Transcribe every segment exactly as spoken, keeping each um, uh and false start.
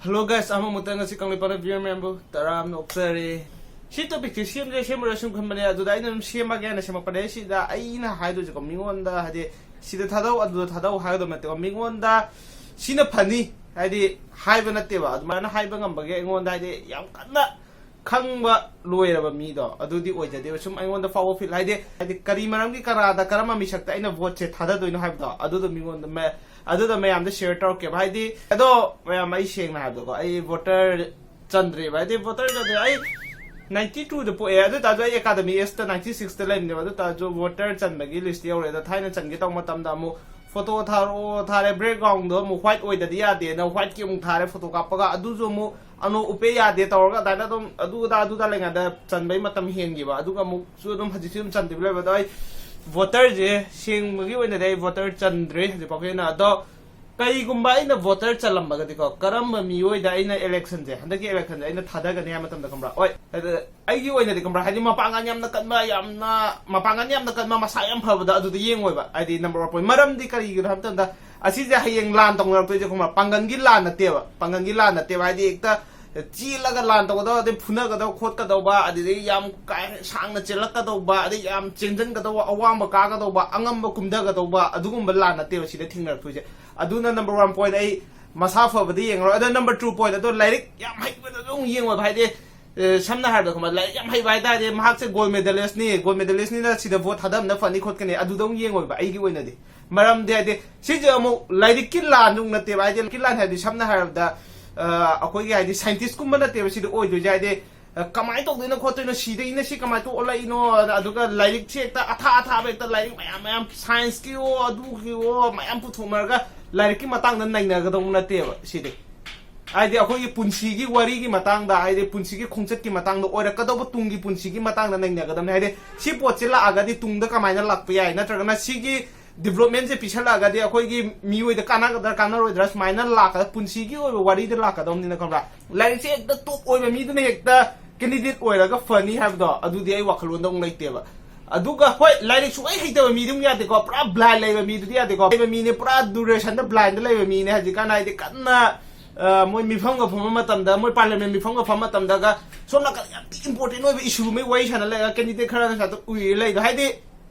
Hello guys, ꯑꯃꯃꯨꯛꯇ ꯉꯁꯤ ꯀꯪꯂꯩꯄꯥꯛꯅ viewer ꯃꯌꯥꯝꯕꯨ ꯇꯔꯥꯝꯅ ꯑꯣꯛꯆꯔꯤ꯫ ꯁꯤ topicꯁꯦ ꯁꯦꯝꯁꯦ ꯁꯦꯝꯃꯔꯣꯏ ꯁꯨꯝ ꯈꯟꯕꯅꯦ, ꯑꯗꯨꯗ ꯑꯩꯅ ꯑꯗꯨꯝ ꯁꯦꯝꯃꯒꯦ ꯍꯥꯏꯅ ꯁꯦꯝꯃꯛꯄꯅꯦ꯫ ꯁꯤꯗ ꯑꯩꯅ ꯍꯥꯏꯗꯣꯏꯁꯦꯀꯣ, ꯃꯤꯉꯣꯟꯗ, ꯍꯥꯏꯗꯤ, ꯁꯤꯗ ꯊꯥꯗꯧ, ꯑꯗꯨꯗ ꯊꯥꯗꯧ ꯍꯥꯏꯒꯗꯕ ꯅꯠꯇꯦꯀꯣ꯫ ꯃꯤꯉꯣꯟꯗ ꯁꯤꯅ ꯐꯅꯤ ꯍꯥꯏꯗꯤ ꯍꯥꯏꯕ ꯅꯠꯇꯦꯕ꯫ ꯑꯗꯨꯃꯥꯏꯅ ꯍꯥꯏꯕ ꯉꯝꯕꯒꯤ ꯑꯩꯉꯣꯟꯗ, ꯍꯥꯏꯗꯤ, ꯌꯥꯝ ꯀꯟꯅ ꯈꯪꯕ ꯂꯣꯏꯔꯕ ꯃꯤꯗꯣ ꯑꯗꯨꯗꯤ ꯑꯣꯏꯖꯗꯦꯕ꯫ ꯁꯨꯝ ꯑꯩꯉꯣꯟꯗ ꯐꯥꯎꯕ feel, ꯍꯥꯏꯗꯤ, ꯍꯥꯏꯗꯤ ꯀꯔꯤ ꯃꯔꯝꯒꯤ, ꯀꯅꯥꯗ, ꯀꯔꯝꯕ ꯃꯤꯁꯛꯇ ꯑꯩꯅ voteꯁꯦ ꯊꯥꯗꯗꯣꯏꯅꯣ ꯍꯥꯏꯕꯗꯣ, ꯑꯗꯨꯗꯣ ꯃꯤꯉꯣꯟꯗ ꯃ-, ꯑꯗꯨꯗ ꯃꯌꯥꯝꯗ share ꯇꯧꯔꯛꯀꯦꯕ꯫ ꯍꯥꯏꯗꯤ, ꯑꯗꯣ ꯃꯌꯥꯝ, ꯑꯩ ꯁꯦꯡꯅ ꯍꯥꯏꯕꯗꯀꯣ, ꯑꯩ voter ꯆꯟꯗ꯭ꯔꯤꯕ꯫ ꯍꯥꯏꯗꯤ, voter ꯆꯟꯗ꯭ꯔꯤ꯫ ꯑꯩ ninety twoꯗ ꯄꯣꯛꯑꯦ, ꯑꯗꯨ ꯇꯥꯔꯁꯨ ꯑꯩ Academy Sꯇ ninety sixꯇ ꯂꯩꯕꯅꯦꯕ꯫ ꯑꯗꯨ ꯇꯥꯔꯁꯨ voter ꯆꯟꯕꯒꯤ list ꯌꯧꯔꯦ꯫ ꯑꯗꯣ ꯊꯥꯏꯅ ꯆꯟꯒꯦ ꯇꯧꯕ ꯃꯇꯝꯗ ꯑꯃꯨꯛ photo ꯊꯥꯔꯛꯑꯣ ꯊꯥꯔꯦ, backgroundꯗꯣ ꯑꯃꯨꯛ white ꯑꯣꯏꯗꯗꯤ ꯌꯥꯗꯦꯅ whiteꯀꯤ ꯑꯃꯨꯛ ꯊꯥꯔꯦ photo ꯀꯥꯞꯄꯒ, ꯑꯗꯨꯁꯨ ꯑꯃꯨꯛ ꯑꯅꯣ ꯎꯄꯦ ꯌꯥꯗꯦ ꯇꯧꯔꯒ ꯑꯗꯨꯃꯥꯏꯅ ꯑꯗꯨꯝ ꯑꯗꯨꯗ ꯑꯗꯨꯗ ꯂꯩꯉꯩꯗ ꯆꯟꯕꯩ ꯃꯇꯝ ꯍꯦꯟꯈꯤꯕ꯫ ꯑꯗꯨꯒ ꯑꯃꯨꯛꯁꯨ ꯑꯗꯨꯝ ꯍꯧꯖꯤꯛꯁꯨ ꯑꯗꯨꯝ ꯆꯟꯗꯕꯤ ꯂꯩꯕ꯫ ꯑꯗꯣ ꯑꯩ voterꯁꯦ ꯁꯦꯡꯕꯒꯤ ꯑꯣꯏꯅꯗꯤ ꯑꯩ voter ꯆꯟꯗ꯭ꯔꯤ ꯍꯧꯖꯤꯛ ꯐꯥꯎꯒꯤ ꯑꯣꯏꯅ꯫ ꯑꯗꯣ ꯀꯩꯒꯨꯝꯕ ꯑꯩꯅ voter ꯆꯜꯂꯝꯃꯒꯗꯤꯀꯣ, ꯀꯔꯝꯕ ꯃꯤꯑꯣꯏꯗ ꯑꯩꯅ electionꯁꯦ, ꯍꯟꯗꯛꯀꯤ electionꯁꯦ ꯑꯩꯅ ꯊꯥꯗꯒꯅꯤ ꯍꯥꯏꯕ ꯃꯇꯝꯗ, ꯈꯪꯕ꯭ꯔꯥ? ꯍꯣꯏ, ꯑꯗ ꯑꯩꯒꯤ ꯑꯣꯏꯅꯗꯤ, ꯈꯪꯕ꯭ꯔꯥ, ꯍꯥꯏꯗꯤ ꯃꯄꯥꯡꯒꯜ ꯌꯥꯝꯅ ꯀꯟꯕ, ꯌꯥꯝꯅ ꯃꯄꯥꯡꯒꯜ ꯌꯥꯝꯅ ꯀꯟꯕ, ꯃꯁꯥ ꯌꯥꯝ ꯐꯕꯗ ꯑꯗꯨꯗ ꯌꯦꯡꯉꯣꯏꯕ꯫ ꯍꯥꯏꯗꯤ number one point꯫ ꯃꯔꯝꯗꯤ ꯀꯔꯤꯒꯤꯅꯣ ꯍꯥꯏꯕ ꯃꯇꯝꯗ, ꯑꯁꯤꯁꯦ ꯍꯌꯦꯡ ꯂꯥꯟ ꯇꯧꯅꯔꯛꯇꯣꯏꯁꯦ, ꯈꯪꯕ꯭ꯔꯥ, ꯄꯥꯡꯒꯜꯒꯤ ꯂꯥꯟ ꯅꯠꯇꯦꯕ꯫ ꯄꯥꯡꯒꯜꯒꯤ ꯂꯥꯟ ꯅꯠꯇꯦꯕ꯫ ꯍꯥꯏꯗꯤ ꯍꯦꯛꯇ ꯆꯦꯜꯂꯒ ꯂꯥꯟ ꯇꯧꯒꯗꯕ, ꯑꯗꯩ ꯐꯨꯅꯒꯗꯕ ꯈꯣꯠꯀꯗꯧꯕ, ꯑꯗꯨꯗꯒꯤ ꯌꯥꯝ ꯀꯥ ꯍꯦꯟꯅ ꯁꯥꯡꯅ ꯆꯦꯜꯂꯛꯀꯗꯧꯕ, ꯑꯗꯩ ꯌꯥꯝ ꯆꯦꯟꯖꯟꯒꯗꯧꯕ, ꯑꯋꯥꯡꯕ ꯀꯥꯒꯗꯧꯕ, ꯑꯉꯝꯕ ꯀꯨꯝꯊꯒꯗꯧꯕ, ꯑꯗꯨꯒꯨꯝꯕ ꯂꯥꯟ ꯅꯠꯇꯦꯕ ꯁꯤꯗ ꯊꯦꯡꯅꯔꯛꯇꯣꯏꯁꯦ꯫ ꯑꯗꯨꯅ number one point, ꯑꯩ ꯃꯁꯥ ꯐꯕꯗꯤ ꯌꯦꯡꯉꯔꯣꯏ꯫ ꯑꯗꯣ number two point, ꯑꯗꯣ ꯂꯥꯏꯔꯤꯛ ꯌꯥꯝ ꯍꯩꯕꯗꯁꯨ ꯑꯃꯨꯛ ꯌꯦꯡꯉꯣꯏꯕ꯫ ꯍꯥꯏꯗꯤ, ꯑꯦ, ꯁꯝꯅ ꯍꯥꯏꯔꯕꯗ, ꯈꯪꯕ꯭ꯔꯥ, ꯂꯥꯏꯔꯤꯛ ꯌꯥꯝ ꯍꯩꯕ ꯍꯥꯏꯇꯥꯔꯗꯤ, ꯃꯍꯥꯛꯁꯦ gold medalistꯅꯤ, gold medalistꯅꯤꯅ ꯁꯤꯗ vote ꯊꯥꯗꯕꯅ ꯐꯅꯤ ꯈꯣꯠꯀꯅꯤ, ꯑꯗꯨꯗ ꯑꯃꯨꯛ ꯌꯦꯡꯉꯣꯏꯕ ꯑꯩꯒꯤ ꯑꯣꯏꯅꯗꯤ꯫ ꯃꯔꯝꯗꯤ, ꯍꯥꯏꯗꯤ, ꯁꯤꯁꯦ ꯑꯃꯨꯛ ꯂꯥꯏꯔꯤꯛꯀꯤ ꯂꯥꯟ ꯑꯃꯨꯛ ꯅꯠꯇꯦꯕ꯫ ꯍꯥꯏꯗꯤ ꯂꯥꯏꯔꯤꯛꯀꯤ ꯂꯥꯟ ꯍꯥꯏꯗꯤ, ꯁꯝꯅ ꯍꯥꯏꯔꯕꯗ, ꯑ, ꯑꯩꯈꯣꯏꯒꯤ, ꯍꯥꯏꯗꯤ, scientistꯀꯨꯝꯕ ꯅꯠꯇꯦꯕ ꯁꯤꯗ ꯑꯣꯏꯗꯣꯏꯁꯦ꯫ ꯍꯥꯏꯗꯤ, ꯑ, ꯀꯃꯥꯏꯅ ꯇꯧꯗꯣꯏꯅꯣ ꯈꯣꯠꯇꯣꯏꯅꯣ, ꯁꯤꯗꯩꯅ ꯁꯤ ꯀꯃꯥꯏꯅ ꯊꯣꯛꯂꯛꯏꯅꯣ, ꯑꯗꯨꯒ ꯂꯥꯏꯔꯤꯛꯁꯦ ꯍꯦꯛꯇ ꯑꯊꯥ ꯑꯊꯥꯕ, ꯍꯦꯛꯇ ꯂꯥꯏꯔꯤꯛ ꯃꯌꯥꯝ ꯃꯌꯥꯝ, scienceꯀꯤꯑꯣ ꯑꯗꯨꯒꯤꯑꯣ ꯃꯌꯥꯝ ꯄꯨꯊꯣꯛꯅꯔꯒ ꯂꯥꯏꯔꯤꯛꯀꯤ ꯃꯇꯥꯡꯗ ꯅꯩꯅꯒꯗꯧꯕ ꯅꯠꯇꯦꯕ ꯁꯤꯗꯤ꯫ ꯍꯥꯏꯗꯤ ꯑꯩꯈꯣꯏꯒꯤ ꯄꯨꯟꯁꯤꯒꯤ ꯋꯥꯔꯤꯒꯤ ꯃꯇꯥꯡꯗ, ꯍꯥꯏꯗꯤ ꯄꯨꯟꯁꯤꯒꯤ ꯈꯣꯡꯆꯠꯀꯤ ꯃꯇꯥꯡꯗ, ꯑꯣꯏꯔꯛꯀꯗꯧꯕ ꯇꯨꯡꯒꯤ ꯄꯨꯟꯁꯤꯒꯤ ꯃꯇꯥꯡꯗ ꯅꯩꯅꯒꯗꯕꯅꯤ꯫ ꯍꯥꯏꯗꯤ ꯁꯤ ꯄꯣꯠꯁꯤ ꯂꯥꯛꯑꯒꯗꯤ ꯇꯨꯡꯗ ꯀꯃꯥꯏꯅ ꯂꯥꯛꯄ ꯌꯥꯏ, ꯅꯠꯇ꯭ꯔꯒꯅ ꯁꯤꯒꯤ developmentꯁꯦ ꯄꯤꯁꯜꯂꯛꯑꯒꯗꯤ ꯑꯩꯈꯣꯏꯒꯤ ꯃꯤꯑꯣꯏꯗ ꯀꯥꯟꯅꯒꯗ꯭ꯔꯥ ꯀꯥꯟꯅꯔꯣꯏꯗ꯭ꯔꯥ, ꯁꯨꯃꯥꯏꯅ ꯂꯥꯛꯀꯗ ꯄꯨꯟꯁꯤꯒꯤ ꯑꯣꯏꯕ ꯋꯥꯔꯤꯗ ꯂꯥꯛꯀꯗꯧꯅꯤꯅ, ꯈꯪꯕ꯭ꯔꯥ? ꯂꯥꯏꯔꯤꯛꯁꯦ ꯍꯦꯛꯇ top ꯑꯣꯏꯕ ꯃꯤꯗꯨꯅ ꯍꯦꯛꯇ candidate ꯑꯣꯏꯔꯒ ꯐꯅꯤ ꯍꯥꯏꯕꯗꯣ, ꯑꯗꯨꯗꯤ ꯑꯩ ꯋꯥꯈꯜꯂꯣꯟꯗ ꯑꯃꯨꯛ ꯂꯩꯇꯦꯕ꯫ ꯑꯗꯨꯒ ꯍꯣꯏ, ꯂꯥꯏꯔꯤꯛ ꯁꯨꯡꯍꯩ ꯍꯩꯇꯕ ꯃꯤꯗꯨꯝ ꯌꯥꯗꯦꯀꯣ, ꯄꯨꯔꯥ blind ꯂꯩꯕ ꯃꯤꯗꯨꯗꯤ ꯌꯥꯗꯦꯀꯣ꯫ ꯂꯩꯕ ꯃꯤꯅꯦ, ꯄꯨꯔꯥ durationꯗ blindꯗ ꯂꯩꯕ ꯃꯤꯅꯦ꯫ ꯍꯧꯖꯤꯛꯀꯥꯟ ꯍꯥꯏꯗꯤ ꯀꯟꯅ ꯑ, ꯃꯣꯏ ꯃꯤꯐꯝꯒ ꯐꯝꯕ ꯃꯇꯝꯗ, ꯃꯣꯏ ꯄꯥꯔꯂꯤꯌꯥꯃꯦꯟ ꯃꯤꯐꯝꯒ ꯐꯝꯕ ꯃꯇꯝꯗꯒ ꯁꯣꯝ ꯅꯥꯀꯟꯗ ꯌꯥꯝ ꯊꯤ ꯏꯝꯄꯣꯔꯇꯦꯟ ꯑꯣꯏꯕ ꯏꯁꯨ ꯑꯃ ꯋꯥꯔꯤ ꯁꯥꯟꯅ ꯂꯩꯔꯒ ꯀꯦꯟꯗꯤꯗꯦꯠ ꯈꯔꯅ ꯁꯥꯏꯠꯇ ꯎꯏꯔ ꯂꯩꯗꯣ, ꯍꯥꯏꯗꯤ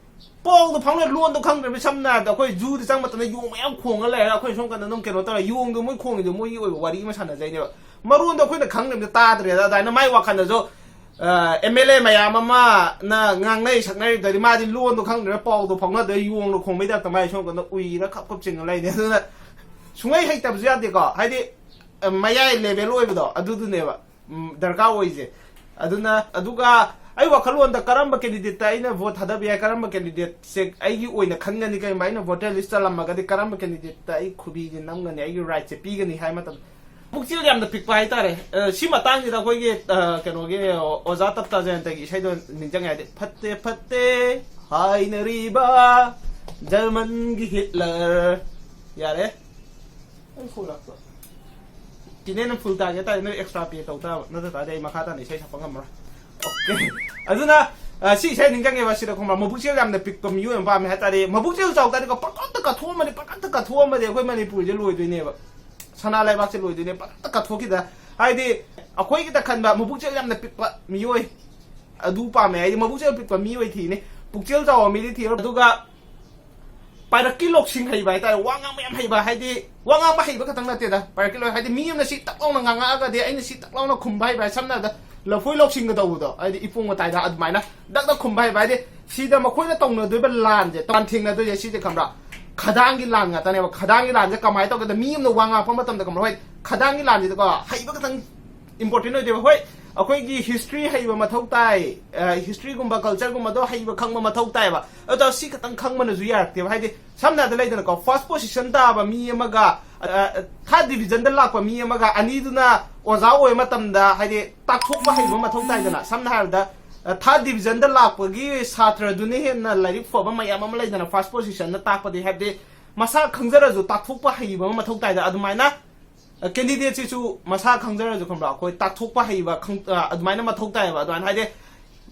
ꯄꯥꯎꯗꯣ ꯐꯥꯎꯅ ꯂꯣꯟꯗꯣ ꯈꯪꯗ꯭ꯔꯕꯅꯤ꯫ ꯁꯝꯅ ꯍꯥꯏꯔꯕꯗ ꯑꯩꯈꯣꯏ ꯖꯨꯗ ꯆꯪꯕ ꯃꯇꯝꯗ ꯌꯣꯡ ꯃꯌꯥꯝ ꯈꯣꯡꯉ ꯂꯩꯔꯒ ꯑꯩꯈꯣꯏ ꯁꯣꯝ ꯀꯥꯟꯗ ꯑꯗꯨꯝ ꯀꯩꯅꯣ ꯇꯧꯔ, ꯌꯣꯡꯗꯣ ꯃꯣꯏ ꯈꯣꯡꯉꯤꯗꯣ ꯃꯣꯏꯒꯤ ꯑꯣꯏꯕ ꯋꯥꯔꯤ ꯑꯃ ꯁꯥꯟꯅꯖꯩꯅꯦꯕ꯫ ꯃꯔꯣꯟꯗꯣ ꯑꯩꯈꯣꯏꯅ ꯈꯪꯗ꯭ꯔꯕꯅꯤꯅ ꯇꯥꯗ꯭ꯔꯦꯗ꯫ ꯑꯗꯨꯃꯥꯏꯅ ꯃꯥꯏ ꯋꯥꯈꯜꯗꯁꯨ ꯑꯦꯝ ꯑꯦꯜ ꯑꯦ ꯃꯌꯥꯝ ꯑꯃꯅ ꯉꯥꯡꯅꯩ ꯁꯛꯅꯔꯤꯕꯗꯗꯤ ꯃꯥꯗꯤ ꯂꯣꯟꯗꯣ ꯈꯪꯗ꯭ꯔꯦ, ꯄꯥꯎꯗꯣ ꯐꯥꯎꯅꯗ꯭ꯔꯦ, ꯌꯣꯡꯗꯣ ꯈꯣꯡꯕꯩ ꯇꯥꯏꯞꯇ ꯃꯥꯏ ꯁꯣꯝ ꯀꯥꯟꯗ ꯎꯏꯔ ꯈꯞ ꯈꯞ ꯆꯤꯡꯉ ꯂꯩꯅꯦ꯫ ꯑꯗꯨꯅ ꯁꯨꯡꯍꯩ ꯍꯩꯇꯕꯁꯨ ꯌꯥꯗꯦꯀꯣ꯫ ꯍꯥꯏꯗꯤ ꯑ, ꯃꯌꯥꯏ ꯂꯦꯚꯦꯜ ꯑꯣꯏꯕꯗꯣ ꯑꯗꯨꯗꯨꯅꯦꯕ ꯎꯝ, ꯗꯔꯀꯥꯔ ꯑꯣꯏꯁꯦ꯫ ꯑꯗꯨꯅ ꯑꯗꯨꯒ ꯑꯩ ꯋꯥꯈꯜꯂꯣꯟꯗ ꯀꯔꯝꯕ ꯀꯦꯟꯗꯤꯗꯦꯠꯇ ꯑꯩꯅ ꯚꯣꯠ ꯊꯥꯗꯕ ꯌꯥꯏ, ꯀꯔꯝꯕ ꯀꯦꯟꯗꯤꯗꯦꯠꯁꯦ ꯑꯩꯒꯤ ꯑꯣꯏꯅ ꯈꯟꯒꯅꯤ, ꯀꯩꯒꯨꯝꯕ ꯑꯩꯅ ꯚꯣꯇꯔ ꯂꯤꯁ ꯆꯜꯂꯝꯃꯒꯗꯤ ꯀꯔꯝꯕ ꯀꯦꯟꯗꯤꯗꯦꯠꯇ ꯑꯩ ꯈꯨꯕꯤꯁꯦ ꯅꯝꯒꯅꯤ, ꯑꯩꯒꯤ ꯔꯥꯏꯠꯁꯦ ꯄꯤꯒꯅꯤ ꯍꯥꯏ ꯃꯇꯝꯗ ꯄꯨꯛꯆꯦꯜ ꯌꯥꯝꯅ ꯄꯤꯛꯄ ꯍꯥꯏꯇꯥꯔꯦ꯫ ꯑ, ꯁꯤ ꯃꯇꯥꯡꯁꯤꯗ ꯑꯩꯈꯣꯏꯒꯤ ꯑ, ꯀꯩꯅꯣꯒꯤ ꯑꯣꯖꯥ ꯇꯞꯇꯥ ꯖꯌꯟꯇꯒꯤ ꯏꯁꯩꯗꯣ ꯅꯤꯡꯁꯤꯡꯉꯦ ꯍꯥꯏꯗꯤ, "ꯐꯠꯇꯦ ꯐꯠꯇꯦ ꯍꯥꯏꯅꯔꯤꯕ ꯖꯔꯃꯟꯒꯤ ꯍꯤꯠꯂꯔ"꯫ ꯌꯥꯔꯦ꯫ ꯑꯩ ꯐꯨꯜ ꯂꯥꯛꯄ꯫ ꯇꯤꯅꯦꯅ ꯐꯨꯜ ꯇꯥꯒꯦ ꯇꯥꯔꯗꯤ ꯅꯣꯏ ꯑꯦꯛꯁꯇ꯭ꯔꯥ ꯄꯦ ꯇꯧ ꯇꯥꯕ, ꯅꯠꯇ ꯇꯥꯔꯗꯤ ꯑꯩ ꯃꯈꯥ ꯇꯥꯅ ꯏꯁꯩ ꯁꯛꯄ ꯉꯝꯃꯔꯣꯏ꯫ ꯑꯣꯀꯦ꯫ ꯑꯗꯨꯅ ꯑ, ꯁꯤ ꯏꯁꯩ ꯅꯤꯡꯁꯤꯡꯉꯦꯕ꯫ ꯁꯤꯗ ꯈꯪꯕ꯭ꯔꯥ, ꯃꯕꯨꯛꯆꯦꯜ ꯌꯥꯝꯅ ꯄꯤꯛꯄ ꯃꯤꯑꯣꯏ ꯑꯃ ꯄꯥꯝꯃꯦ ꯍꯥꯏꯇꯥꯔꯦ꯫ ꯃꯕꯨꯛꯆꯦꯜ ꯆꯥꯎ ꯇꯥꯔꯗꯤꯀꯣ, ꯄꯪꯀꯠꯇ ꯀꯠꯊꯣꯛꯑꯝꯃꯗꯤ, ꯄꯪꯀꯠꯇ ꯀꯠꯊꯣꯛꯑꯝꯃꯗꯤ ꯑꯩꯈꯣꯏ ꯃꯅꯤꯄꯨꯔꯁꯦ ꯂꯣꯏꯗꯣꯏꯅꯦꯕ꯫ ꯁꯅꯥ ꯂꯩꯕꯥꯛꯁꯦ ꯂꯣꯏꯗꯣꯏꯅꯦ ꯄꯪꯀꯠꯇ ꯀꯠꯊꯣꯛꯈꯤꯗ꯫ ꯍꯥꯏꯗꯤ ꯑꯩꯈꯣꯏꯒꯤꯗ ꯈꯟꯕ ꯃꯕꯨꯛꯆꯦꯜ ꯌꯥꯝꯅ ꯄꯤꯛꯄ ꯃꯤꯑꯣꯏ ꯑꯗꯨ ꯄꯥꯝꯃꯦ꯫ ꯍꯥꯏꯗꯤ ꯃꯕꯨꯛꯆꯦꯜ ꯄꯤꯛꯄ ꯃꯤꯑꯣꯏ ꯊꯤꯅꯦ, ꯄꯨꯛꯆꯦꯜ ꯆꯥꯎꯕ ꯃꯤꯗꯤ ꯊꯤꯔꯣꯏ꯫ ꯑꯗꯨꯒ ꯄꯥꯏꯔꯛꯀꯤ ꯂꯧꯁꯤꯡ ꯍꯩꯕ ꯍꯥꯏꯇꯥꯔꯦ, ꯋꯥ ꯉꯥꯡꯕ ꯌꯥꯝ ꯍꯩꯕ꯫ ꯍꯥꯏꯗꯤ ꯋꯥ ꯉꯥꯡꯕ ꯍꯩꯕ ꯈꯛꯇꯪ ꯅꯠꯇꯦꯗ, ꯄꯥꯏꯔꯛꯀꯤ ꯂꯧ ꯍꯥꯏꯗꯤ ꯃꯤ ꯑꯃꯅ ꯁꯤ ꯇꯛ ꯂꯥꯎꯅ ꯉꯥꯡꯉꯛꯑꯒꯗꯤ ꯑꯩꯅ ꯁꯤ ꯇꯛ ꯂꯥꯎꯅ ꯈꯨꯝꯕ ꯍꯩꯕ ꯍꯥꯏ꯫ ꯁꯝꯅ ꯍꯥꯏꯔꯕꯗ ꯂꯐꯣꯏ ꯂꯧꯁꯤꯡꯒ ꯇꯧꯕꯗꯣ, ꯍꯥꯏꯗꯤ ꯏꯄꯣꯝ ꯃꯇꯥꯏꯗ ꯑꯗꯨꯃꯥꯏꯅ ꯗꯛ ꯗꯛ ꯈꯨꯝꯕ ꯍꯩꯕ꯫ ꯍꯥꯏꯗꯤ ꯁꯤꯗ ꯃꯈꯣꯏꯅ ꯇꯧꯅꯗꯣꯏꯕ ꯂꯥꯟꯁꯦ, ꯇꯥꯟ ꯊꯦꯡꯅꯗꯣꯏꯁꯦ ꯁꯤꯁꯦ ꯈꯪꯕ꯭ꯔꯥ? ꯈꯗꯥꯡꯒꯤ ꯂꯥꯟ ꯉꯥꯛꯇꯅꯦꯕ꯫ ꯈꯗꯥꯡꯒꯤ ꯂꯥꯟꯁꯦ ꯀꯃꯥꯏꯅ ꯇꯧꯒꯦꯗ, ꯃꯤ ꯑꯃꯅ ꯋꯥ ꯉꯥꯡꯉꯛꯄ ꯃꯇꯝꯗ ꯈꯪꯕ꯭ꯔꯥ, ꯍꯣꯏ, ꯈꯗꯥꯡꯒꯤ ꯂꯥꯟꯁꯤꯗꯀꯣ ꯍꯩꯕ ꯈꯛꯇꯪ ꯏꯝꯄꯣꯔꯇꯦꯟ ꯑꯣꯏꯗꯦꯕ꯫ ꯍꯣꯏ, ꯑꯩꯈꯣꯏꯒꯤ ꯍꯤꯁꯇ꯭ꯔꯤ ꯍꯩꯕ ꯃꯊꯧ ꯇꯥꯏ, ꯍꯤꯁꯇ꯭ꯔꯤꯒꯨꯝꯕ ꯀꯜꯆꯔꯒꯨꯝꯕꯗꯣ ꯍꯩꯕ ꯈꯪꯕ ꯃꯊꯧ ꯇꯥꯏꯕ꯫ ꯑꯗꯣ ꯁꯤ ꯈꯛꯇꯪ ꯈꯪꯕꯅꯁꯨ ꯌꯥꯔꯛꯇꯦꯕ꯫ ꯍꯥꯏꯗꯤ ꯁꯝꯅ ꯍꯥꯏꯔꯕꯗ ꯂꯩꯗꯅꯀꯣ, ꯐꯥꯔꯁ ꯄꯣꯖꯤꯁꯟ ꯇꯥꯕ ꯃꯤ ꯑꯃꯒ ꯊꯥꯔꯠ ꯗꯤꯕꯤꯖꯟꯗ ꯂꯥꯛꯄ ꯃꯤ ꯑꯃꯒ, ꯑꯅꯤꯗꯨꯅ ꯑꯣꯖꯥ ꯑꯣꯏꯕ ꯃꯇꯝꯗ ꯍꯥꯏꯗꯤ ꯇꯥꯛꯊꯣꯛꯄ ꯍꯩꯕ ꯃꯊꯧ ꯇꯥꯏꯗꯅ꯫ ꯁꯝꯅ ꯍꯥꯏꯔꯕꯗ ꯊꯥꯔꯠ ꯗꯤꯕꯤꯖꯟꯗ ꯂꯥꯛꯄꯒꯤ ꯁꯥꯇ꯭ꯔꯗꯨꯅ ꯍꯦꯟꯅ ꯂꯥꯏꯔꯤꯛ ꯐꯕ ꯃꯌꯥꯝ ꯑꯃ ꯂꯩꯗꯅ, ꯐꯥꯔꯁ ꯄꯣꯖꯤꯁꯟꯗ ꯇꯥꯛꯄꯗꯤ꯫ ꯍꯥꯏꯕꯗꯤ ꯃꯁꯥ ꯈꯪꯖꯔꯁꯨ ꯇꯥꯛꯊꯣꯛꯄ ꯍꯩꯕ ꯑꯃ ꯃꯊꯧ ꯇꯥꯏꯗꯅ꯫ ꯑꯗꯨꯃꯥꯏꯅ ꯀꯦꯟꯗꯤꯗꯦꯠꯁꯤꯁꯨ ꯃꯁꯥ ꯈꯪꯖꯔꯁꯨ ꯈꯪꯕ꯭ꯔꯥ, ꯑꯩꯈꯣꯏ ꯇꯥꯛꯊꯣꯛꯄ ꯍꯩꯕ ꯈꯪ-, ꯑ, ꯑꯗꯨꯃꯥꯏꯅ ꯃꯊꯧ ꯇꯥꯏꯌꯦꯕ꯫ ꯑꯗꯨꯃꯥꯏꯅ ꯍꯥꯏꯗꯤ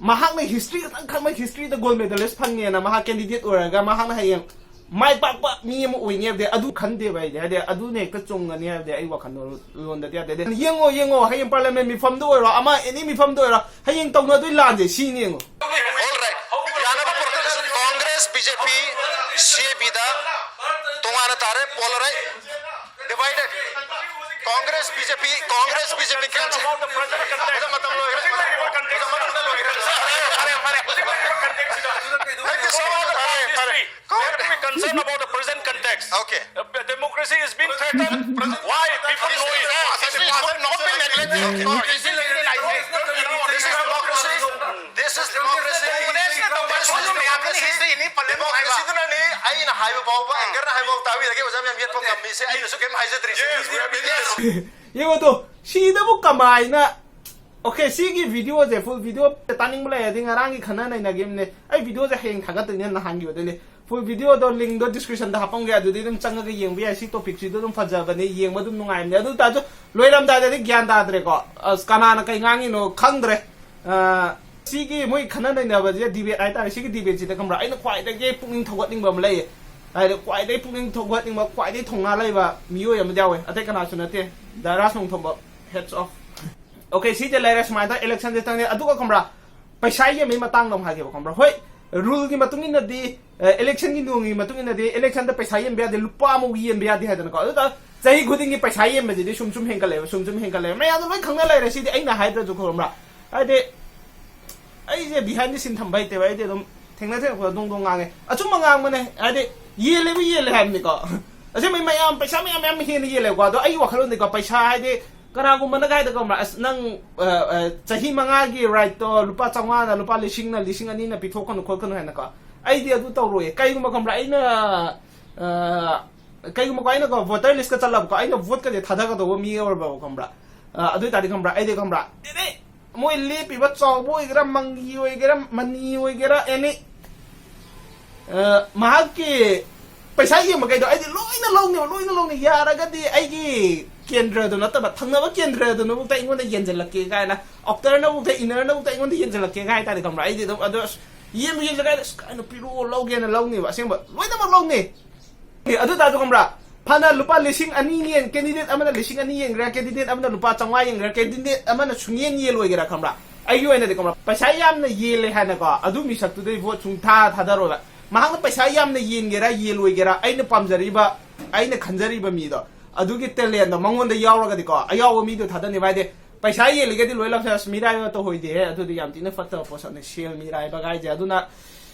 ꯃꯍꯥꯛꯅ ꯍꯤꯁꯇ꯭ꯔꯤ ꯈꯛꯇꯪ ꯈꯪꯕ, ꯍꯤꯁꯇ꯭ꯔꯤꯗ ꯒꯣꯜ ꯃꯦꯗꯂꯤꯁ ꯐꯪꯉꯦꯅ ꯃꯍꯥꯛ ꯀꯦꯟꯗꯤꯗꯦꯠ ꯑꯣꯏꯔꯒ ꯃꯍꯥꯛꯅ ꯍꯌꯦꯡ ꯃꯥꯏ ꯄꯥꯛꯄ ꯃꯤ ꯑꯃ ꯑꯣꯏꯅꯤ ꯍꯥꯏꯕꯗꯤ ꯑꯗꯨ ꯈꯟꯗꯦꯕ ꯑꯩꯗꯤ꯫ ꯍꯥꯏꯗꯤ ꯑꯗꯨꯅ ꯍꯦꯛꯇ ꯆꯨꯝꯒꯅꯤ ꯍꯥꯏꯕꯗꯤ ꯑꯩ ꯋꯥꯈꯜꯂꯣꯟꯗꯗꯤ ꯌꯥꯗꯦ꯫ ꯑꯗꯩ ꯌꯦꯡꯉꯣ, ꯌꯦꯡꯉꯣ, ꯍꯌꯦꯡ ꯄꯥꯔꯂꯤꯌꯥꯃꯦꯟ ꯃꯤꯐꯝꯗ ꯑꯣꯏꯔꯣ, ꯑꯃ ꯑꯦꯅꯤ ꯃꯤꯐꯝꯗ ꯑꯣꯏꯔꯣ, ꯍꯌꯦꯡ ꯇꯧꯅꯗꯣꯏ ꯂꯥꯟꯁꯦ ꯁꯤꯅꯤ ꯌꯦꯡꯉꯣ꯫ All right. ꯌꯥꯅꯕ ꯄ꯭ꯔꯣꯁꯦꯁ꯫ ꯀꯣꯡꯒ꯭ꯔꯦꯁ, ꯕꯤ ꯖꯦ ꯄꯤ, ꯁꯤ ꯑꯦ ꯄꯤꯗ ꯇꯣꯉꯥꯟꯅ ꯇꯥꯔꯦ, ꯄꯣꯂꯔꯥꯏ ꯗꯤꯚꯥꯏꯗꯦꯠ꯫ ꯀꯣꯡꯒ꯭ꯔꯦꯁ, ꯕꯤ ꯖꯦ ꯄꯤ, ꯀꯣꯡꯒ꯭ꯔꯦꯁ, ꯕꯤ ꯖꯦ ꯄꯤ ꯀꯦꯟꯁꯦꯜ꯫ ꯃꯇꯝ ꯂꯣꯏꯈ꯭ꯔꯦ꯫ ꯃꯇꯝ ꯂꯣꯏꯈ꯭ꯔꯦ꯫ ꯐꯔꯦ, ꯐꯔꯦ꯫ Thank you so much. Fare to be concerned about the present context. Okay. Uh, democracy is being threatened. Why? People know it. This is not being neglected. This is democracy. This is democracy. Democracy. Democracy ꯗꯨꯅꯅꯤ ꯑꯩꯅ ꯍꯥꯏꯕ ꯐꯥꯎꯕ, ꯑꯦꯡꯀꯔꯅ ꯍꯥꯏꯕ ꯐꯥꯎꯕ ꯇꯥꯕꯤꯔꯒꯦ, ꯑꯣꯖꯥ ꯃꯌꯥꯝ ꯌꯦꯠꯄ ꯉꯝꯃꯤꯁꯦ꯫ ꯑꯩꯅꯁꯨ ꯀꯩꯝ ꯍꯥꯏꯖꯗ꯭ꯔꯤꯁꯦ꯫ Yes, we are being ꯌꯦꯡꯉꯣ ꯇꯨ, ꯁꯤꯗꯕꯨ ꯀꯃꯥꯏꯅ? Okay, ꯁꯤꯒꯤ ꯚꯤꯗꯤꯑꯣꯁꯦ, ꯐꯨꯜ ꯚꯤꯗꯤꯑꯣ ꯇꯥꯅꯤꯡꯕ ꯂꯩꯔꯗꯤ ꯉꯔꯥꯡꯒꯤ ꯈꯟꯅ ꯅꯩꯅꯈꯤꯕꯅꯦ꯫ ꯑꯩ ꯚꯤꯗꯤꯑꯣꯁꯦ ꯍꯌꯦꯡ ꯊꯥꯒꯠꯇꯣꯏꯅꯦ, ꯅꯍꯥꯟꯒꯤ ꯑꯣꯏꯗꯣꯏꯅꯦ꯫ ꯐꯨꯜ ꯚꯤꯗꯤꯑꯣꯗꯣ ꯂꯤꯡꯗꯣ ꯗꯤꯁꯀ꯭ꯔꯤꯞꯁꯟꯗ ꯍꯥꯞꯄꯝꯒꯦ, ꯑꯗꯨꯗꯤ ꯑꯗꯨꯝ ꯆꯪꯉꯒ ꯌꯦꯡꯕ ꯌꯥꯏ꯫ ꯁꯤ ꯇꯣꯄꯤꯛꯁꯤꯗ ꯑꯗꯨꯝ ꯐꯖꯕꯅꯦ, ꯌꯦꯡꯕ ꯑꯗꯨꯝ ꯅꯨꯡꯉꯥꯏꯕꯅꯦ꯫ ꯑꯗꯨ ꯇꯥꯔꯁꯨ ꯂꯣꯏꯔꯝꯗꯥꯏꯗꯗꯤ ꯒ꯭ꯌꯥꯟ ꯇꯥꯗ꯭ꯔꯦꯀꯣ꯫ ꯑꯁ, ꯀꯅꯥꯅ ꯀꯩ ꯉꯥꯡꯉꯤꯅꯣ ꯈꯪꯗ꯭ꯔꯦ꯫ ꯑ, ꯁꯤꯒꯤ ꯃꯣꯏ ꯈꯟꯅ ꯅꯩꯅꯕꯁꯦ, ꯗꯤꯕꯦꯠ ꯍꯥꯏꯇꯥꯔꯦ, ꯁꯤꯒꯤ ꯗꯤꯕꯦꯠꯁꯤꯗ ꯈꯪꯕ꯭ꯔꯥ, ꯑꯩꯅ ꯈ꯭ꯋꯥꯏꯗꯒꯤ ꯄꯨꯛꯅꯤꯡ ꯊꯧꯒꯠꯅꯤꯡꯕ ꯑꯃ ꯂꯩꯌꯦ꯫ ꯍꯥꯏꯗꯤ ꯈ꯭ꯋꯥꯏꯗꯒꯤ ꯄꯨꯛꯅꯤꯡ ꯊꯧꯒꯠꯅꯤꯡꯕ, ꯈ꯭ꯋꯥꯏꯗꯒꯤ ꯊꯧꯅꯥ ꯂꯩꯕ ꯃꯤꯑꯣꯏ ꯑꯃꯗꯤ ꯌꯥꯎꯋꯦ, ꯑꯇꯩ ꯀꯅꯥꯁꯨ ꯅꯠꯇꯦ, ꯗꯥ ꯔꯥꯖ ꯅꯣꯡꯊꯣꯝꯕꯝ, hats off꯫ Okay, ꯁꯤꯁꯦ ꯂꯩꯔꯦ, ꯁꯨꯃꯥꯏꯅ ꯇꯧꯔ ꯏꯂꯦꯛꯁꯟꯁꯦ ꯆꯪꯉꯦ꯫ ꯑꯗꯨꯒ ꯈꯪꯕ꯭ꯔꯥ, ꯄꯩꯁꯥ ꯌꯦꯟꯕꯒꯤ ꯃꯇꯥꯡꯗ ꯑꯃꯨꯛ ꯍꯥꯏꯒꯦꯕ, ꯈꯪꯕ꯭ꯔꯥ? ꯍꯣꯏ, ꯔꯨꯜꯒꯤ ꯃꯇꯨꯡ ꯏꯟꯅꯗꯤ, ꯑꯦ, ꯏꯂꯦꯛꯁꯟꯒꯤ ꯅꯤꯌꯣꯝꯒꯤ ꯃꯇꯨꯡ ꯏꯟꯅꯗꯤ ꯏꯂꯦꯛꯁꯟꯗ ꯄꯩꯁꯥ ꯌꯦꯟꯕ ꯌꯥꯗꯦ, ꯂꯨꯄꯥ ꯑꯃꯐꯥꯎ ꯌꯦꯟꯕ ꯌꯥꯗꯦ ꯍꯥꯏꯗꯅꯀꯣ꯫ ꯑꯗꯨꯗ ꯆꯍꯤ ꯈꯨꯗꯤꯡꯒꯤ ꯄꯩꯁꯥ ꯌꯦꯟꯕꯁꯤꯗꯤ ꯁꯨꯝ ꯁꯨꯝ ꯍꯦꯟꯒꯠꯂꯛꯑꯦꯕ, ꯁꯨꯝ ꯁꯨꯝ ꯍꯦꯟꯒꯠꯂꯛꯑꯦꯕ꯫ ꯃꯌꯥꯝꯅ ꯂꯣꯏ ꯈꯪꯅ ꯂꯩꯔꯦ, ꯁꯤꯗꯤ ꯑꯩꯅ ꯍꯥꯏꯗ꯭ꯔꯁꯨ, ꯈꯪꯕ꯭ꯔꯥ? ꯍꯥꯏꯗꯤ ꯑꯩꯁꯦ behind the scene ꯊꯝꯕ ꯍꯩꯇꯦꯕ, ꯑꯩꯗꯤ ꯑꯗꯨꯝ ꯊꯦꯡꯅ ꯊꯦꯡꯅ ꯗꯣꯡ ꯗꯣꯡ ꯉꯥꯡꯉꯦ꯫ ꯑꯆꯨꯝꯕ ꯉꯥꯡꯕꯅꯦ, ꯍꯥꯏꯗꯤ ꯌꯦꯜꯂꯦꯕꯨ ꯌꯦꯜꯂꯦ ꯍꯥꯏꯕꯅꯤꯀꯣ꯫ ꯑꯁꯦꯡꯕꯩ ꯃꯌꯥꯝ ꯄꯩꯁꯥ ꯃꯌꯥꯝ ꯃꯌꯥꯝ ꯍꯦꯟꯅ ꯌꯦꯜꯂꯦꯀꯣ꯫ ꯑꯗꯣ ꯑꯩꯒꯤ ꯋꯥꯈꯜꯂꯣꯟꯗꯤꯀꯣ, ꯄꯩꯁꯥ ꯍꯥꯏꯗꯤ ꯀꯅꯥꯒꯨꯝꯕꯅ ꯀꯥꯏꯗ ꯈꯪꯕ꯭ꯔꯥ, "ꯑꯁ, ꯅꯪ, ꯑ, ꯑ, ꯆꯍꯤ ꯃꯉꯥꯒꯤ ꯔꯥꯏꯠꯇꯣ ꯂꯨꯄꯥ ꯆꯥꯝꯃꯉꯥꯅ, ꯂꯨꯄꯥ ꯂꯤꯁꯤꯡꯅ, ꯂꯤꯁꯤꯡ ꯑꯅꯤꯅ ꯄꯤꯊꯣꯛꯀꯅꯨ ꯈꯣꯠꯀꯅꯨ" ꯍꯥꯏꯅꯀꯣ꯫ ꯑꯩꯗꯤ ꯑꯗꯨ ꯇꯧꯔꯣꯏꯌꯦ꯫ ꯀꯩꯒꯨꯝꯕ ꯈꯪꯕ꯭ꯔꯥ, ꯑꯩꯅ, ꯑ, ꯀꯩꯒꯨꯝꯕꯀꯣ, ꯑꯩꯅꯀꯣ ꯚꯣꯇꯔ ꯂꯤꯁꯀ ꯆꯠꯂꯕꯀꯣ, ꯑꯩꯅ ꯚꯣꯠꯀꯁꯦ ꯊꯥꯗꯒꯗꯧꯕ ꯃꯤ ꯑꯣꯏꯔꯕ ꯈꯪꯕ꯭ꯔꯥ, ꯑ, ꯑꯗꯨ ꯑꯣꯏꯇꯥꯔꯗꯤ ꯈꯪꯕ꯭ꯔꯥ, ꯑꯩꯗꯤ ꯈꯪꯕ꯭ꯔꯥ, ꯑꯦꯅꯤ ꯃꯣꯏ ꯂꯦꯞꯄꯤꯕ ꯆꯥꯎꯕ ꯑꯣꯏꯒꯦꯔꯥ, ꯃꯪꯒꯤ ꯑꯣꯏꯒꯦꯔꯥ, ꯃꯅꯤ ꯑꯣꯏꯒꯦꯔꯥ, ꯑꯦꯅꯤ, ꯑ, ꯃꯍꯥꯛꯀꯤ ꯄꯩꯁꯥ ꯌꯦꯡꯕ ꯀꯩꯗꯣ ꯑꯩꯗꯤ ꯂꯣꯏꯅ ꯂꯧꯅꯦꯕ, ꯂꯣꯏꯅ ꯂꯧꯅꯤ꯫ ꯌꯥꯔꯒꯗꯤ ꯑꯩꯒꯤ ꯀꯦꯟꯗ꯭ꯔꯗꯨ ꯅꯠꯇꯕ ꯊꯪꯅꯕ ꯀꯦꯟꯗ꯭ꯔꯗꯨꯅꯕꯨꯛꯇ ꯑꯩꯉꯣꯟꯗ ꯌꯦꯟꯁꯤꯜꯂꯛꯀꯦ ꯀꯥꯏꯅ, ꯑꯥꯎꯇꯔꯅꯕꯨꯛꯇ, ꯏꯟꯅꯔꯅꯕꯨꯛꯇ ꯑꯩꯉꯣꯟꯗ ꯌꯦꯟꯁꯤꯜꯂꯛꯀꯦ ꯀꯥꯏ ꯍꯥꯏꯇꯥꯔꯗꯤ ꯈꯪꯕ꯭ꯔꯥ, ꯑꯩꯗꯤ ꯑꯗꯨꯝ ꯑꯗꯣ ꯑꯁ, ꯌꯦꯟꯕꯨ ꯌꯦꯟꯗ꯭ꯔꯒ ꯑꯩꯅ, "ꯑꯁ, ꯀꯩꯅꯣ, ꯄꯤꯔꯛꯑꯣ, ꯂꯧꯒꯦꯅ ꯂꯧꯅꯦꯕ, ꯑꯁꯦꯡꯕ ꯂꯣꯏꯅꯃꯛ ꯂꯧꯅꯤ"꯫ ꯑꯦ, ꯑꯗꯨ ꯇꯥꯔꯁꯨ ꯈꯪꯕ꯭ꯔꯥ? ꯐꯅ ꯂꯨꯄꯥ ꯂꯤꯁꯤꯡ ꯑꯅꯤ ꯌꯦꯟ, candidate ꯑꯃꯅ ꯂꯤꯁꯤꯡ ꯑꯅꯤ ꯌꯦꯟꯈ꯭ꯔꯦ, candidate ꯑꯃꯅ ꯂꯨꯄꯥ ꯆꯥꯝꯃꯉꯥ ꯌꯦꯟꯈ꯭ꯔꯦ, candidate ꯑꯃꯅ ꯁꯨꯡꯌꯦꯟ ꯌꯦꯜꯂꯣꯏꯒꯦꯔꯥ ꯈꯪꯕ꯭ꯔꯥ? ꯑꯩꯒꯤ ꯑꯣꯏꯅꯗꯤ ꯈꯪꯕ꯭ꯔꯥ, ꯄꯩꯁꯥ ꯌꯥꯝꯅ ꯌꯦꯜꯂꯦ ꯍꯥꯏꯅꯀꯣ, ꯑꯗꯨ ꯃꯤꯁꯛꯇꯨꯗꯩ vote ꯁꯨꯡꯊꯥ ꯊꯥꯗꯔꯣꯏꯕ꯫ ꯃꯍꯥꯛꯅ ꯄꯩꯁꯥ ꯌꯥꯝꯅ ꯌꯦꯟꯒꯦꯔꯥ ꯌꯦꯜꯂꯣꯏꯒꯦꯔꯥ, ꯑꯩꯅ ꯄꯥꯝꯖꯔꯤꯕ, ꯑꯩꯅ ꯈꯟꯖꯔꯤꯕ ꯃꯤꯗꯣ, ꯑꯗꯨꯒꯤ talentꯗꯣ ꯃꯉꯣꯟꯗ ꯌꯥꯎꯔꯒꯗꯤꯀꯣ, ꯑꯌꯥꯎꯕ ꯃꯤꯗꯣ ꯊꯥꯗꯅꯦꯕ꯫ ꯍꯥꯏꯗꯤ ꯄꯩꯁꯥ ꯌꯦꯜꯂꯤꯒꯗꯤ ꯂꯣꯏ ꯂꯧꯁꯦ꯫ ꯑꯁ, ꯃꯤꯔꯥꯏꯕ ꯇꯧꯍꯣꯏꯗꯦꯍꯦ, ꯑꯗꯨꯗꯤ ꯌꯥꯝ ꯊꯤꯅ ꯐꯠꯇꯕ ꯄꯣꯠꯁꯛꯅꯤ, ꯁꯦꯜ ꯃꯤꯔꯥꯏꯕ ꯀꯥꯏꯁꯦ꯫ ꯑꯗꯨꯅ,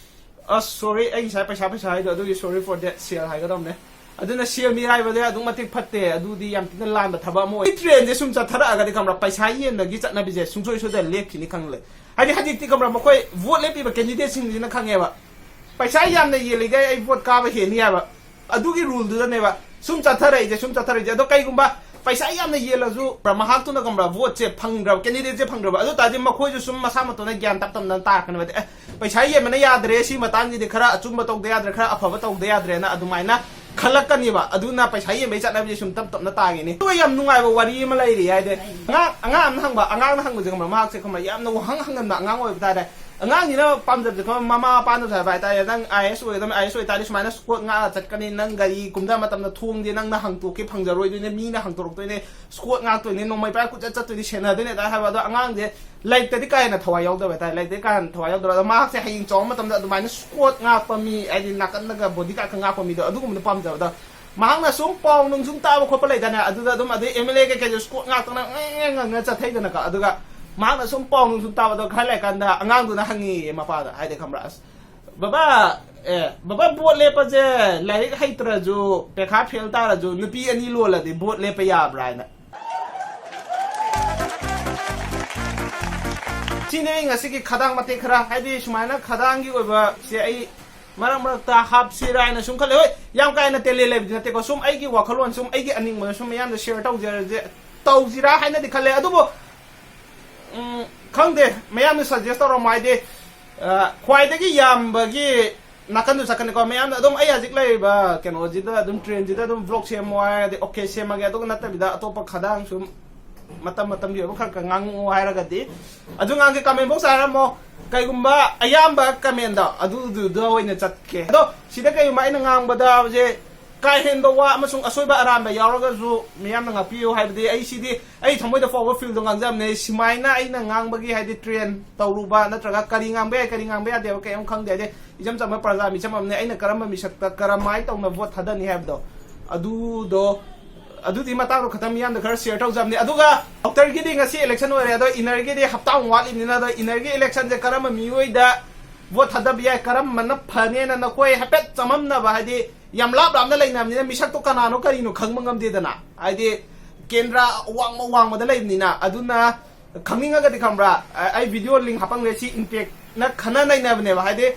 ꯑꯁ, sorry, ꯑꯩ ꯉꯁꯥꯏ ꯄꯩꯁꯥ, ꯄꯩꯁꯥ ꯍꯥꯏꯗꯣ, ꯑꯗꯨꯒꯤ sorry for that, ꯁꯦꯜ ꯍꯥꯏꯒꯗꯕꯅꯦ꯫ ꯑꯗꯨꯅ ꯁꯦꯜ ꯃꯤꯔꯥꯏꯕꯗꯤ ꯑꯗꯨꯛ ꯃꯇꯤꯛ ꯐꯠꯇꯦ, ꯑꯗꯨꯗꯤ ꯌꯥꯝ ꯊꯤꯅ ꯂꯥꯟꯕ ꯊꯕꯛ ꯑꯃ ꯑꯣꯏ꯫ Trendꯁꯦ ꯁꯨꯝ ꯆꯠꯊꯔꯛꯑꯒꯗꯤ ꯈꯪꯕ꯭ꯔꯥ, ꯄꯩꯁꯥ ꯌꯦꯟꯕꯒꯤ ꯆꯠꯅꯕꯤꯁꯦ ꯁꯨꯡꯁꯣꯏ ꯁꯣꯏꯗꯅ ꯂꯦꯞꯈꯤꯅꯤ ꯈꯪꯂꯦ꯫ ꯍꯥꯏꯗꯤ ꯍꯧꯖꯤꯛꯇꯤ ꯈꯪꯕ꯭ꯔꯥ, ꯃꯈꯣꯏ vote ꯂꯦꯞꯄꯤꯕ candidateꯁꯤꯡꯁꯤꯅ ꯈꯪꯉꯦꯕ, ꯄꯩꯁꯥ ꯌꯥꯝꯅ ꯌꯦꯜꯂꯤꯈꯩ ꯑꯩ vote ꯀꯥꯕ ꯍꯦꯟꯅꯤ ꯍꯥꯏꯕ꯫ ꯑꯗꯨꯒꯤ ruleꯗꯨꯗꯅꯦꯕ ꯁꯨꯝ ꯆꯠꯊꯔꯛꯏꯁꯦ, ꯁꯨꯝ ꯆꯠꯊꯔꯛꯏꯁꯦ꯫ ꯑꯗꯣ ꯀꯩꯒꯨꯝꯕ ꯄꯩꯁꯥ ꯌꯥꯝꯅ ꯌꯦꯜꯂꯁꯨ ꯃꯍꯥꯛꯇꯨꯅ ꯈꯪꯕ꯭ꯔꯥ, voteꯁꯦ ꯐꯪꯗ꯭ꯔꯕ, candidateꯁꯦ ꯐꯪꯗ꯭ꯔꯕ, ꯑꯗꯨ ꯇꯥꯔꯗꯤ ꯃꯈꯣꯏꯁꯨ ꯁꯨꯝ ꯃꯁꯥ ꯃꯇꯣꯟꯅ ꯒ꯭ꯌꯥꯟ ꯇꯞ ꯇꯞꯅ ꯇꯥꯔꯛꯀꯅꯦꯕ꯫ ꯑꯦ, ꯄꯩꯁꯥ ꯌꯦꯟꯕꯅ ꯌꯥꯗ꯭ꯔꯦ, ꯁꯤ ꯃꯇꯥꯡꯁꯤꯗꯤ ꯈꯔ ꯑꯆꯨꯝꯕ ꯇꯧꯗ ꯌꯥꯗ꯭ꯔꯦ, ꯈꯔ ꯑꯐꯕ ꯇꯧꯗ ꯌꯥꯗ꯭ꯔꯦꯅ ꯑꯗꯨꯃꯥꯏꯅ ꯈꯜꯂꯛꯀꯅꯦꯕ꯫ ꯑꯗꯨꯅ ꯄꯩꯁꯥ ꯌꯦꯟꯕꯒꯤ ꯆꯠꯅꯕꯤꯁꯦ ꯁꯨꯝ ꯇꯞ ꯇꯞꯅ ꯇꯥꯒꯤꯅꯤ꯫ ꯑꯗꯨꯒ ꯌꯥꯝ ꯅꯨꯡꯉꯥꯏꯕ ꯋꯥꯔꯤ ꯑꯃ ꯂꯩꯔꯤ ꯍꯥꯏꯗꯤ, ꯑꯉꯥꯡ, ꯑꯉꯥꯡ ꯑꯃꯅ ꯍꯪꯕ, ꯑꯉꯥꯡꯅ ꯍꯪꯕꯁꯦ ꯈꯪꯕ꯭ꯔꯥ, ꯃꯍꯥꯛꯁꯦ ꯈꯪꯕ꯭ꯔꯥ, ꯌꯥꯝꯅ ꯋꯥꯍꯪ ꯍꯪꯒꯟꯕ ꯑꯉꯥꯡ ꯑꯣꯏꯕ ꯇꯥꯔꯦ꯫ ꯑꯉꯥꯡꯁꯤꯅ ꯄꯥꯝꯖꯕꯁꯦ ꯈꯪꯕ꯭ꯔꯥ, ꯃꯃꯥ ꯃꯄꯥꯅꯁꯨ ꯍꯥꯏꯕ ꯍꯥꯏꯇꯥꯔꯦ, "ꯅꯪ I A S ꯑꯣꯏꯒꯗꯕꯅꯤ, I A S ꯑꯣꯏꯇꯥꯔꯗꯤ ꯁꯨꯃꯥꯏꯅ squat ꯉꯥꯛꯑ ꯆꯠꯀꯅꯤ, ꯅꯪ ꯒꯥꯔꯤ ꯀꯨꯝꯊꯕ ꯃꯇꯝꯗ ꯊꯣꯡꯗꯤ ꯅꯪꯅ ꯍꯥꯡꯇꯣꯛꯀꯦ ꯐꯪꯖꯔꯣꯏꯗꯣꯏꯅꯦ, ꯃꯤꯅ ꯍꯥꯡꯇꯣꯔꯛꯇꯣꯏꯅꯦ, squat ꯉꯥꯛꯇꯣꯏꯅꯦ, ꯅꯣꯡꯃꯩ ꯄꯥꯏꯔ ꯀꯨꯆꯠ ꯆꯠꯇꯣꯏꯅꯦ, ꯁꯦꯟꯅꯗꯣꯏꯅꯦ" ꯑꯗꯥꯏ ꯍꯥꯏꯕ꯫ ꯑꯗꯣ ꯑꯉꯥꯡꯁꯦ ꯂꯥꯏꯔꯤꯛꯇꯗꯤ ꯀꯥ ꯍꯦꯟꯅ ꯊꯋꯥꯏ ꯌꯥꯎꯗꯕ ꯍꯥꯏꯇꯥꯔꯦ, ꯂꯥꯏꯔꯤꯛꯇꯗꯤ ꯀꯥ ꯍꯦꯟꯅ ꯊꯋꯥꯏ ꯌꯥꯎꯗꯕ꯫ ꯑꯗꯣ ꯃꯍꯥꯛꯁꯦ ꯍꯌꯦꯡ ꯆꯥꯎꯔ ꯃꯇꯝꯗ ꯑꯗꯨꯃꯥꯏꯅ squat ꯉꯥꯛꯄ ꯃꯤ, ꯍꯥꯏꯗꯤ ꯅꯥꯀꯟꯗꯒ bodyguardꯀ ꯉꯥꯛꯄ ꯃꯤꯗꯣ, ꯑꯗꯨꯒꯨꯝꯕꯗꯣ ꯄꯥꯝꯖꯕꯗꯣ꯫ ꯃꯍꯥꯛꯅ ꯁꯨꯝ ꯄꯥꯎ ꯅꯨꯡ ꯁꯨꯝ ꯇꯥꯕ ꯈꯣꯠꯄ ꯂꯩꯗꯥꯏꯅꯦ, ꯑꯗꯨꯗ ꯑꯗꯨꯝ ꯑꯗꯩ M L A ꯀꯩꯀꯩꯁꯨ squat ꯉꯥꯛꯇꯅ ꯉꯦ ꯉꯦ ꯉꯪꯅ ꯆꯠꯊꯩꯗꯅꯀꯣ꯫ ꯑꯗꯨꯒ ꯃꯍꯥꯛꯅ ꯁꯨꯝ ꯄꯥꯎ ꯅꯨꯡ ꯁꯨꯝ ꯇꯥꯕꯗꯣ ꯈꯔ ꯂꯩꯔꯀꯥꯟꯗ ꯑꯉꯥꯡꯗꯨꯅ ꯍꯪꯉꯤꯌꯦ ꯃꯄꯥꯗ, ꯍꯥꯏꯗꯤ ꯈꯪꯕ꯭ꯔꯥ, "ꯑꯁ, ꯕꯕꯥ, ꯑꯦ, ꯕꯕꯥ, vote ꯂꯦꯞꯄꯁꯦ ꯂꯥꯏꯔꯤꯛ ꯍꯩꯇ꯭ꯔꯁꯨ, ꯄꯩꯈꯥ fail ꯇꯥꯔꯁꯨ ꯅꯨꯄꯤ ꯑꯅꯤ ꯂꯣꯜꯂꯗꯤ vote ꯂꯦꯞꯄ ꯌꯥꯕ꯭ꯔꯥ?" ꯍꯥꯏꯅ꯫ ꯁꯤꯅꯦ ꯑꯩ ꯉꯁꯤꯒꯤ ꯈꯗꯥꯡ ꯃꯇꯦꯛ ꯈꯔ, ꯍꯥꯏꯗꯤ ꯁꯨꯃꯥꯏꯅ ꯈꯗꯥꯡꯒꯤ ꯑꯣꯏꯕ ꯁꯦ ꯑꯩ ꯃꯔꯛ ꯃꯔꯛꯇ ꯍꯥꯞꯁꯤꯔꯥ ꯍꯥꯏꯅ ꯁꯨꯝ ꯈꯜꯂꯦ꯫ ꯍꯣꯏ, ꯌꯥꯝ ꯀꯥ ꯍꯦꯟꯅ talent ꯂꯩꯕꯗꯤ ꯅꯠꯇꯦꯀꯣ, ꯁꯨꯝ ꯑꯩꯒꯤ ꯋꯥꯈꯜꯂꯣꯟ, ꯁꯨꯝ ꯑꯩꯒꯤ ꯑꯅꯤꯡꯕꯗ ꯁꯨꯝ ꯃꯌꯥꯝꯗ share ꯇꯧꯖꯔꯁꯦ, ꯇꯧꯁꯤꯔꯥ ꯍꯥꯏꯅꯗꯤ ꯈꯜꯂꯦ꯫ ꯑꯗꯨꯕꯨ, ꯎꯝ, ꯈꯪꯗꯦ, ꯃꯌꯥꯝꯅ suggest ꯇꯧꯔꯝꯃꯣ, ꯍꯥꯏꯗꯤ, ꯑ, ꯈ꯭ꯋꯥꯏꯗꯒꯤ ꯌꯥꯝꯕꯒꯤ ꯅꯥꯀꯟꯗꯨ ꯆꯠꯀꯅꯤꯀꯣ꯫ ꯃꯌꯥꯝꯅ ꯑꯗꯨꯝ ꯑꯩ ꯍꯧꯖꯤꯛ ꯂꯩꯔꯤꯕ ꯀꯩꯅꯣꯁꯤꯗ ꯑꯗꯨꯝ, trendꯁꯤꯗ ꯑꯗꯨꯝ vlog ꯁꯦꯝꯃꯣ ꯍꯥꯏꯔꯗꯤ okay ꯁꯦꯝꯃꯒꯦ, ꯑꯗꯨꯒ ꯅꯠꯇꯕꯤꯗ ꯑꯇꯣꯞꯄ ꯈꯗꯥꯡ ꯁꯨꯝ ꯃꯇꯝ ꯃꯇꯝꯒꯤ ꯑꯣꯏꯕ ꯈꯔ ꯈꯔ ꯉꯥꯡꯉꯛꯑꯣ ꯍꯥꯏꯔꯒꯗꯤ, ꯑꯗꯨ ꯉꯥꯡꯒꯦ comment box ꯍꯥꯏꯔꯝꯃꯣ꯫ ꯀꯩꯒꯨꯝꯕ ꯑꯌꯥꯝꯕ commentꯗꯣ ꯑꯗꯨꯗꯨꯗ ꯑꯣꯏꯅ ꯆꯠꯀꯦ꯫ ꯑꯗꯣ ꯁꯤꯗ ꯀꯩꯒꯨꯝꯕ ꯑꯩꯅ ꯉꯥꯡꯕꯗ ꯍꯧꯖꯤꯛ ꯀꯥ ꯍꯦꯟꯕ ꯋꯥ ꯑꯃꯁꯨꯡ ꯑꯁꯣꯏꯕ ꯑꯔꯥꯟꯕ ꯌꯥꯎꯔꯒꯁꯨ ꯃꯤꯌꯥꯝꯅ ꯉꯥꯛꯄꯤꯌꯨ꯫ ꯍꯥꯏꯕꯗꯤ ꯑꯩ ꯁꯤꯗꯤ ꯑꯩ ꯊꯃꯣꯏꯗ ꯐꯥꯎꯕ feelꯗꯣ ꯉꯥꯡꯖꯕꯅꯦ꯫ ꯁꯨꯃꯥꯏꯅ ꯑꯩꯅ ꯉꯥꯡꯕꯒꯤ ꯍꯥꯏꯗꯤ trend ꯇꯧꯔꯨꯕ ꯅꯠꯇ꯭ꯔꯒ ꯀꯔꯤ ꯉꯥꯡꯕ ꯌꯥꯏ ꯀꯔꯤ ꯉꯥꯡꯕ ꯌꯥꯗꯦꯕ ꯀꯩꯝ ꯈꯪꯗꯦ꯫ ꯍꯥꯏꯗꯤ ꯏꯆꯝ ꯆꯝꯕ ꯄ꯭ꯔꯖꯥ ꯃꯤꯆꯝ ꯑꯃꯅꯦ꯫ ꯑꯩꯅ ꯀꯔꯝꯕ ꯃꯤꯁꯛꯇ ꯀꯔꯝꯍꯥꯏꯅ ꯇꯧꯅ vote ꯊꯥꯗꯅꯤ ꯍꯥꯏꯕꯗꯣ ꯑꯗꯨꯗꯣ ꯑꯗꯨꯗꯤ ꯃꯇꯥꯡꯗꯣ ꯈꯤꯇꯪ ꯃꯤꯌꯥꯝꯗ ꯈꯔ share ꯇꯧꯖꯕꯅꯦ꯫ ꯑꯗꯨꯒ outerꯒꯤꯗꯤ ꯉꯁꯤ election ꯑꯣꯏꯔꯦ, ꯑꯗꯣ innerꯒꯤꯗꯤ ꯍꯞꯇꯥꯃꯨꯛ ꯋꯥꯠꯂꯤꯕꯅꯤꯅ, ꯑꯗꯣ innerꯒꯤ electionꯁꯦ ꯀꯔꯝꯕ ꯃꯤꯑꯣꯏꯗ vote ꯊꯥꯗꯕ ꯌꯥꯏ, ꯀꯔꯝꯕꯅ ꯐꯅꯦꯅ ꯅꯈꯣꯏ ꯍꯥꯏꯐꯦꯠ ꯆꯃꯝꯅꯕ, ꯍꯥꯏꯗꯤ ꯌꯥꯝ ꯂꯥꯞ ꯂꯥꯞꯅ ꯂꯩꯅꯕꯅꯤꯅ ꯃꯤꯁꯛꯇꯣ ꯀꯅꯥꯅꯣ ꯀꯔꯤꯅꯣ ꯈꯪꯕ ꯉꯝꯗꯦꯗꯅ, ꯍꯥꯏꯗꯤ ꯀꯦꯟꯗ꯭ꯔ ꯋꯥꯡꯃ ꯋꯥꯡꯃꯗ ꯂꯩꯕꯅꯤꯅ꯫ ꯑꯗꯨꯅ ꯈꯪꯅꯤꯡꯉꯒꯗꯤ ꯈꯪꯕ꯭ꯔꯥ, ꯑ- ꯑꯩ video link ꯍꯥꯄꯝꯒꯦ꯫ ꯁꯤ INPACTꯅ ꯈꯟꯅ ꯅꯩꯅꯕꯅꯦꯕ, ꯍꯥꯏꯗꯤ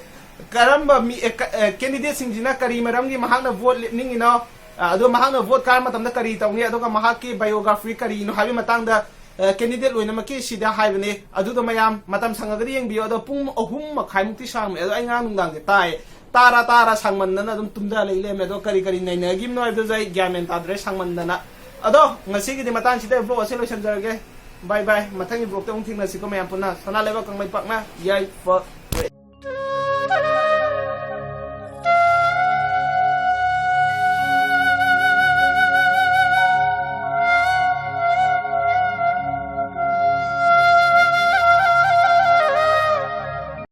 ꯀꯔꯝꯕ ꯃꯤ ꯑꯦ- ꯀ- ꯑꯦ- candidateꯁꯤꯡꯁꯤꯅ ꯀꯔꯤ ꯃꯔꯝꯒꯤ ꯃꯍꯥꯛꯅ vote ꯂꯦꯞꯅꯤꯡꯉꯤꯅꯣ, ꯑ, ꯑꯗꯣ ꯃꯍꯥꯛꯅ vote ꯀꯥꯕ ꯃꯇꯝꯗ ꯀꯔꯤ ꯇꯧꯅꯤ, ꯑꯗꯨꯒ ꯃꯍꯥꯛꯀꯤ biography ꯀꯔꯤꯅꯣ ꯍꯥꯏꯕꯒꯤ ꯃꯇꯥꯡꯗ ꯑ, candidate ꯂꯣꯏꯅꯃꯛꯀꯤ ꯁꯤꯗ ꯍꯥꯏꯕꯅꯦ꯫ ꯑꯗꯨꯗꯣ ꯃꯌꯥꯝ ꯃꯇꯝ ꯁꯪꯉꯒꯗꯤ ꯌꯦꯡꯕꯤꯌꯣ꯫ ꯑꯗꯣ ꯄꯨꯡ ꯑꯍꯨꯝ ꯃꯈꯥꯏꯃꯨꯛꯇꯤ ꯁꯥꯡꯕꯅꯦ꯫ ꯑꯗꯣ ꯑꯩ ꯉꯔꯥꯡ ꯅꯨꯡꯗꯥꯡꯁꯦ ꯇꯥꯏ, ꯇꯥꯔ ꯇꯥꯔ ꯁꯥꯡꯃꯟꯗꯅ ꯑꯗꯨꯝ ꯇꯨꯝꯊ ꯂꯩ ꯂꯩꯔꯝꯃꯦ꯫ ꯑꯗꯣ ꯀꯔꯤ ꯀꯔꯤ ꯅꯩꯅꯈꯤꯕꯅꯣ ꯍꯥꯏꯕꯗꯨꯁꯨ ꯑꯩ ꯒ꯭ꯌꯥꯟ ꯃꯦꯟ ꯇꯥꯗ꯭ꯔꯦ ꯁꯥꯡꯃꯟꯗꯅ꯫ ꯑꯗꯣ ꯉꯁꯤꯒꯤꯗꯤ ꯃꯇꯥꯡꯁꯤꯗ vlog ꯑꯁꯤ ꯂꯣꯏꯁꯤꯟꯖꯔꯒꯦ꯫ Bye bye꯫ ꯃꯊꯪꯒꯤ vlogꯇ ꯑꯃꯨꯛ ꯊꯦꯡꯅꯁꯤꯀꯣ ꯃꯌꯥꯝ ꯄꯨꯟꯅ꯫ ꯁꯅꯥ ꯂꯩꯕꯥꯛ ꯀꯪꯂꯩꯄꯥꯛꯅ ꯌꯥꯏꯐ